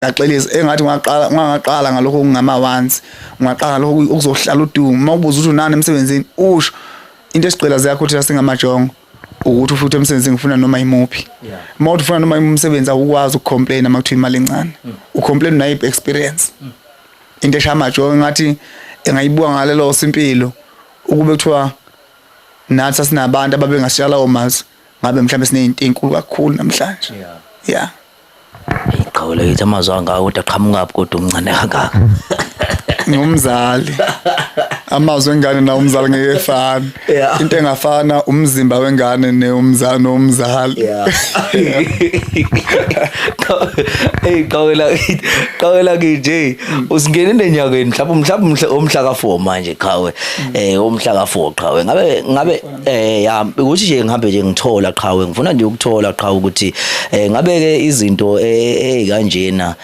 Yaxelisa engathi ungaqala, ungaqala ngalokho okungama once, ungaqala ngalokho okuzohlala udumo. Uma ubuza ukuthi unani emsebenzini, usho into esigqilaze yakho thina singamajongo ukuthi futhi emsebenzini ngifuna noma imuphi. Uma uthi ufuna noma umsebenzi, awukwazi ukucomplain uma kuthiwa imali encane. Ucomplain unayo experience. Into eshaya amajongo ngathi engayibuka ngalelo simpilo, ukube kuthiwa nathi sasinabantu ababengasishala lawo mazwi, ngabe mhlawumbe sinezinto ezinkulu kakhulu namhlanje. Yeah. Iqhawe lakithi, amazwi angaka kodwa aqhamukaphi kodwa umncane kangaka? Ngumzali. Amazwi engane nawo umzali ngeke efane. Into engafana umzimba wengane neyomzali nomzali. Hey qhawe lakithi, qhawe lakithi, hey, usingene enyakeni mhlawumbe umhla ka4 manje qhawe. Umhla ka4 qhawe. Ngabe ya, ukuthi nje ngihambe nje ngithola qhawe, ngifuna nje ukuthola qhawe ukuthi ngabe ke izinto ezikanjena.